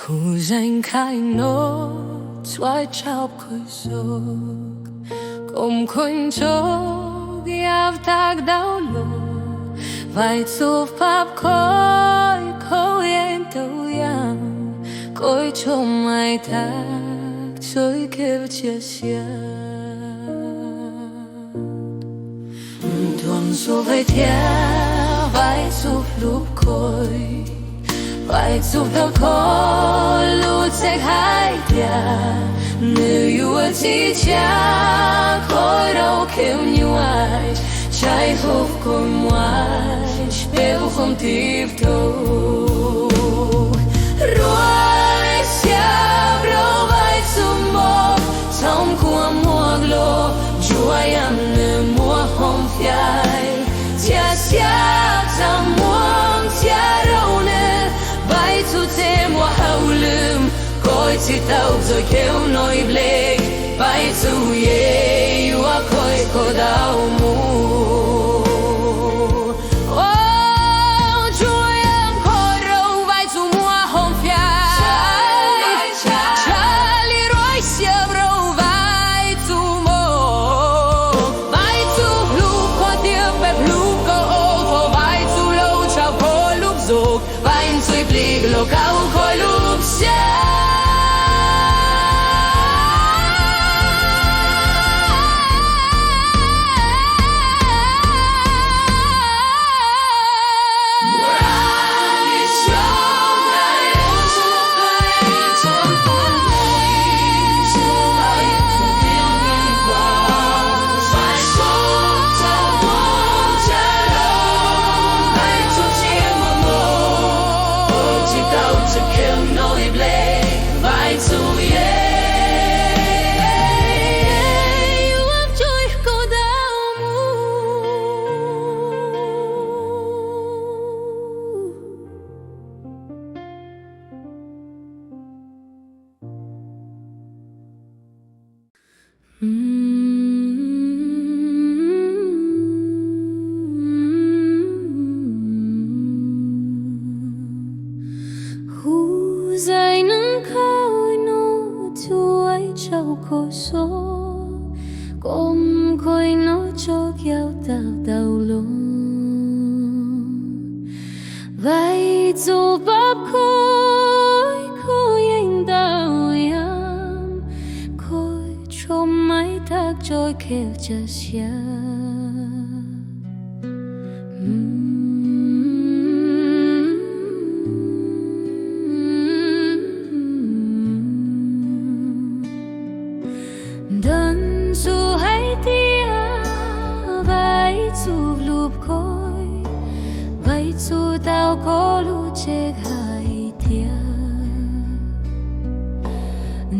Phoo zeej khaij nuav tsuav tsaug khuv xug, koom khuv ntsug yav tag dauj lug, vaij txuj pab khuv khuv yeej tau yaam, koj tshua maij tag txoj kev cia siab. Ntuag ntxuav vaij thiab vaij txuj hlub khuv, vaij txuj tau khuv lug txhaj hais tias nwg yuav txiv txhiab khuv rau khib nyuaj, txhaj hub khuv muaj peb hub tib tug. Ruam siab rau vaij txuj moog txhob khuam muaj lug, tsuav yaam nwg muaj hom fiaj, cia siab txaj muag ntxhiab rau nwg, vaij txuj txhia muaj hauj lwm, koj tsi tau txoj kev nuav ib leeg, vaij txuj yeej yuav koj tau mus. Tsuav yaam khuv rau vaij txuj muaj hom fiaj, txhaj le ruam siab rau vaij txuj moog, vaij txuj hlub khuv thiab peb hlub khuv, vaij txuj laug tsaug khuv lub zug, vaij txuj plig lug kaum khuv lub siab. Huv zeej neej khaij nuav tsuav tsaug khuv xug, koom khuv nuav tsuav yav tag dauj lug, vaij txuj pab khuv khuv yeej tau yaam, koj tshua maij tag txoj kev cia siab. Ntuag ntxuav hais tias vaij txuj hlub khuv, vaij txuj tau khuv lug txhaj hais tias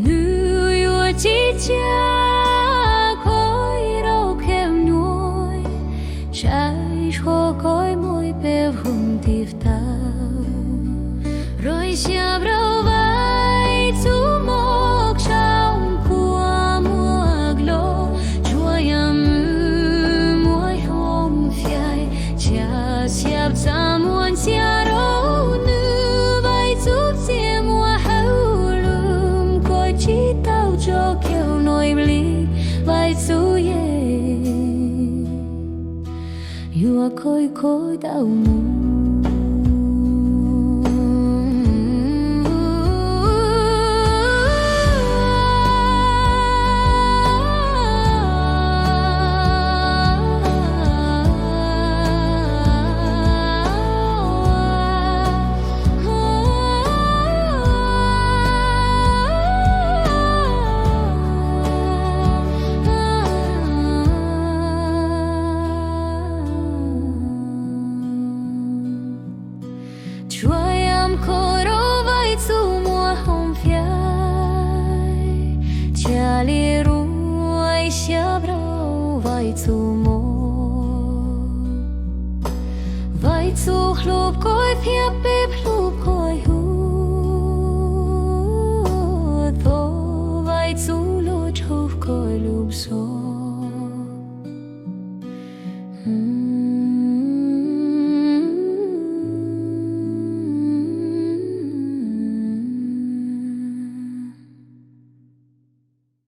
nwg yuav txiv txhiab khuv rau khib nyuaj, txhaj hub khuv muaj peb hub tib tug. Ruam siab rau vaij txuj moog txhob khuam muaj lug, tsuav yaam nwg muaj hom fiaj, cia siab txaj muag ntxhiab rau nwg, vaij txuj txhia muaj hauj lwm, koj tsi tau txoj kev nuav ib leeg, vaij txuj yeej yuav koj tau mus. Tsuav yaam khuv rau vaij txuj muaj hom fiaj, cia le ruam siab rau vaij txuj moog, vaij txuj hlub khuv thiab